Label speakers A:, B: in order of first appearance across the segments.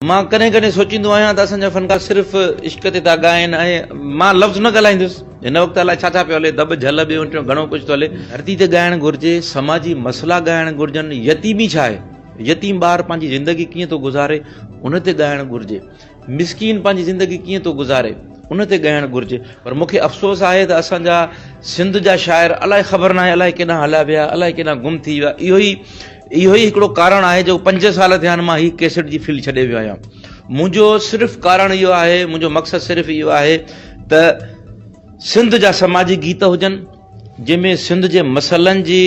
A: مان ڪڏهن ڪڏهن سوچيندو آهيان ته اسان جا فنڪار صرف عشق تي ٿا ڳائن ۽ مان لفظ نه ڳالهائيندس هن وقت الائي ڇا ڇا پيو هلي دٻ جهل ٻيو ٽيون گهڻو ڪجهه ٿو هلي. ڌرتي تي ڳائڻ گهرجي سماجي مسئلا ڳائڻ گهرجن يتيمي ڇا آهي يتيم ٻار پنهنجي زندگي ڪيئن ٿو گذاري ان تي ڳائڻ گهرجي مسڪين پنهنجي زندگي ڪيئن ٿو گذاري ان تي ڳائڻ گهرجي پر مون کي افسوس آهي ته اسان جا سنڌ جا شاعر الائي خبر ناهي الائي ڪيڏانهن هليا ويا الائي ڪيڏانهن گم ٿي ويا اهو ئي اهو ئي هڪڙو ڪارڻ آهي جو پنج سال ٿيا آهن مان هي ڪيسٽ جي فيلڊ ڇڏي ويو آهيان. منهنجو صرف ڪارڻ اهو آهي، منهنجو مقصد صرف اهو آهي ته سنڌ جا سماجي گيت هجن، جنهن ۾ سنڌ جي مسئلن جي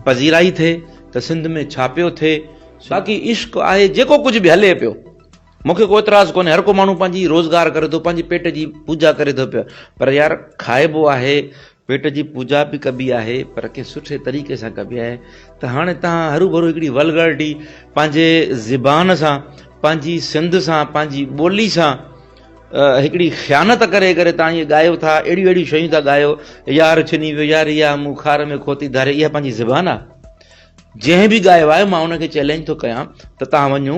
A: پذيرائي ٿئي ته سنڌ ۾ ڇا پيو ٿئي. باقي عشق آهي جيڪو ڪجهه به هلي پيو. مون کي ڪو اعتراض ڪونهي، هر ڪو ماڻهو پنهنجي روزگار ڪري ٿو، پنهنجي پيٽ جي پوڄا ڪري ٿو پيو، پر يار کائبو آهي، پيٽ جي پوڄا به ڪبي آهي، پر ڪنهن سٺي طريقي سان ڪبي آهي ته هاڻي توهان هروڀرو هڪڙي ولگرٽي پنهنجي زبان سان، پنهنجي سنڌ سان، پنهنجي ٻولي سان هڪڙي خيانت ڪري ڪري توهان ائين ڳايو ٿا، اهڙيون اهڙيون شيون ٿا ڳايو، يار ڇني ويو، يار اها مون خار ۾ کوتي ڌاري، اها پنهنجي زبان آهي؟ جنهن به ڳايو آهي مان ان کي چئلينج ٿو ڪيان ته توهان وڃو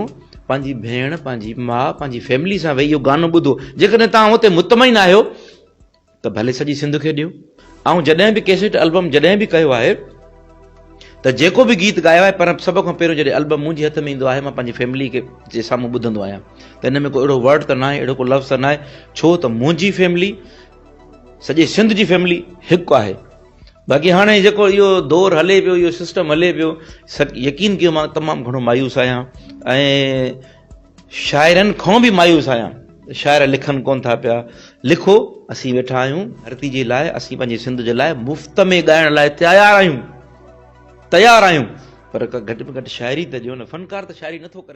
A: پنهنجي ڀيڻ پنهنجي ماء پنهنجي فيملي سان ويهي اهو گانو ٻڌو جيڪڏهن توهان اتي مطمئن آهيو ته ڀلي سڄي سنڌ کي ڏيو. آئون جڏهن به ڪيسٽ البم جڏهن به ڪيو آهي ته جيڪو به گيت ڳايو آهي پر سڀ کان پهريون جڏهن البم منهنجي هٿ ۾ ايندو آهي مان پنهنجي فيملي کي جي سامهون ٻڌندو آهيان ته ان ۾ ڪو اهڙو ورڊ ته ناهي اهڙو ڪو لفظ ته ناهي ڇو ته منهنجي فيملي سڄي سنڌ جي فيملي هڪ آهي. باقي هاڻي جيڪو اهو دور هلي پيو اهو سسٽم هلي پيو يقين ڪيو مان تمام گهڻو مايوس آهيان ۽ شاعرن کان به مايوس آهيان شاعر لکن ڪون ٿا پيا لکو اسين ويٺا آهيون ڌرتي جي لاء اسين پنهنجي سنڌ جي لاء مفت ۾ ڳائڻ لاء تيار آهيون تيار آهيون پر گهٽ ۾ گهٽ شاعري ته ڏيو نه فنڪار ته شاعري نٿو ڪري.